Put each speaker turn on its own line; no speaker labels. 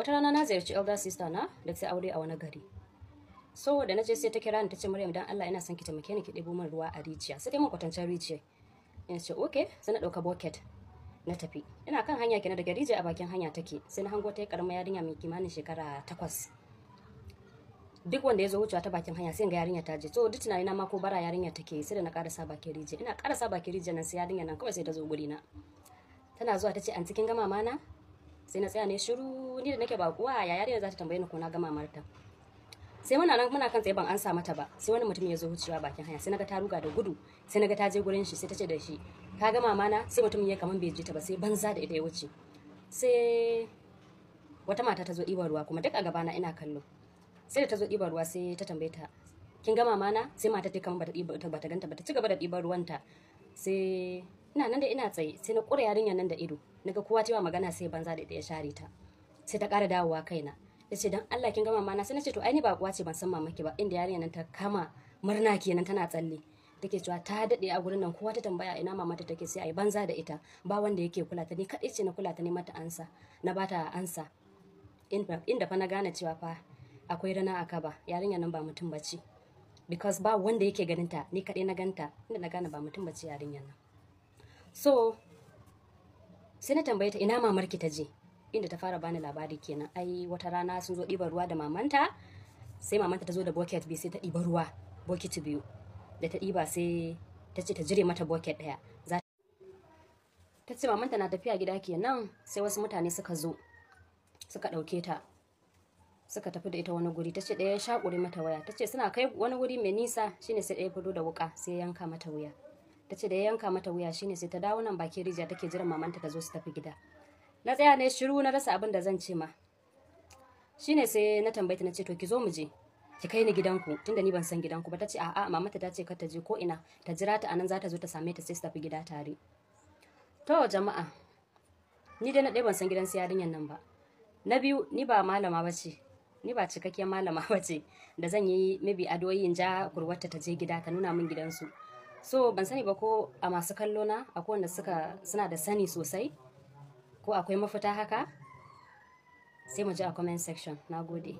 Wata rana na ziyarci elder sister na da ta aure a wani gari. So da na je, sai ta kira ni, ta ce, "Maryam, dan Allah ina son ki taimake ni ki ɗebo min ruwa a rijiya." Sai ta min kwatancen rijiya. In ce okay, sai na ɗauka bucket na tafi. Ina kan hanya kenan daga rijiya, a bakin hanya take, sai na hango ta karamar yarinya mai kimanin shekara 8. Duk wanda ya zo wucewa ta bakin hanya sai ga yarinya ta je. So duk tunani na ma ko bara yarinya take. Sai da na karasa bakin rijiya, ina karasa bakin rijiya nan, sai yarinya nan kawai sai ta zo guri na. Tana zuwa ta ce, "An cikin gama mana?" Sai na tsaya ne shiru. Ni da nake bakuwa, ya yarinya za ta tambaye ni ko na gama marta? Sai muna nan muna kan tsaye, ban ansa mata ba, sai wani mutum ya zo wucewa bakin hanya. Sai naga ta ruga da gudu, sai naga ta je gurin shi, sai ta ce da shi, "Ka ga mama na?" Sai mutumin ya kaman bai ji ta ba, sai banza da ita ya wuce. Sai wata mata ta zo ɗiban ruwa kuma, duk a gabana ina kallo. Sai da ta zo ɗiban ruwa, sai ta tambaye ta, "Kin ga mama na?" Sai mata ta kaman bata ɗiba ta, bata ganta bata ci gaba da ɗiban ruwanta. Sai ina nan da ina tsaye, sai na ƙura yarinyar nan da ido. Naga kowa cewa magana, sai banza da ita ya share ta. Sai ta ƙara dawowa kaina, ta ce, "Dan Allah, kin ga mama na?" Sai na ce, "To ai ni ba kuwa ce, ban san mamaki ba." Inda yarinyar nan ta kama murna kenan, tana tsalle, take cewa ta daɗe a gurin nan, kowa ta tambaya ina mamata take sai ai banza da ita, ba wanda yake kula ta, ni kaɗai ce na kula ta, ne mata ansa, na bata ansa. Inda fa na gane cewa fa akwai rana a kaba, yarinyar nan ba mutum bace, because ba wanda yake ganin ta, ni kaɗai na ganta. Inda na gane ba mutum bace yarinyar nan. So sai na tambaye ta, "Ina mamarki ta je?" Inda ta fara bani labari kenan, ai wata rana sun zo ɗiban ruwa da mamanta, sai mamanta ta zo da bucket biyu, sai ta ɗiba ruwa bokiti biyu. Da ta ɗiba, sai ta ce ta jire mata bucket ɗaya. Za ta ce mamanta na tafiya gida kenan, sai wasu mutane suka zo suka ɗauke ta, suka tafi da ita wani guri. Ta ce ɗaya ya shakure mata waya. Ta ce suna kai wani wuri mai nisa, shine sai ɗaya fito da wuka, sai ya yanka mata wuya. Ta ce da ya yanka mata wuya, shine sai ta dawo nan bakin rijiya take jiran mamanta ta zo su tafi gida. Na tsaya ne shiru, na rasa abin da zan ce ma. Shine sai na tambaye ta, na ce, "To ki zo mu je ki kai ni gidanku, tunda ni ban san gidanku ba." Ta ce a'a, mamata ta ce kar ta je ko ina, ta jira ta anan, za ta zo ta same ta, sai su tafi gida tare. To jama'a, ni dai na ɗaya ban san gidan su yarinyar nan ba. Na biyu, ni ba malama ba ce, ni ba cikakkiyar malama ba ce da zan yi maybe addu'o'i in ja kurwarta ta je gida ta nuna min gidansu. So ban sani ba ko a masu kallo na akwai wanda suka suna da sani sosai, ko akwai mafita haka. Sai mu ji a comment section. Na gode.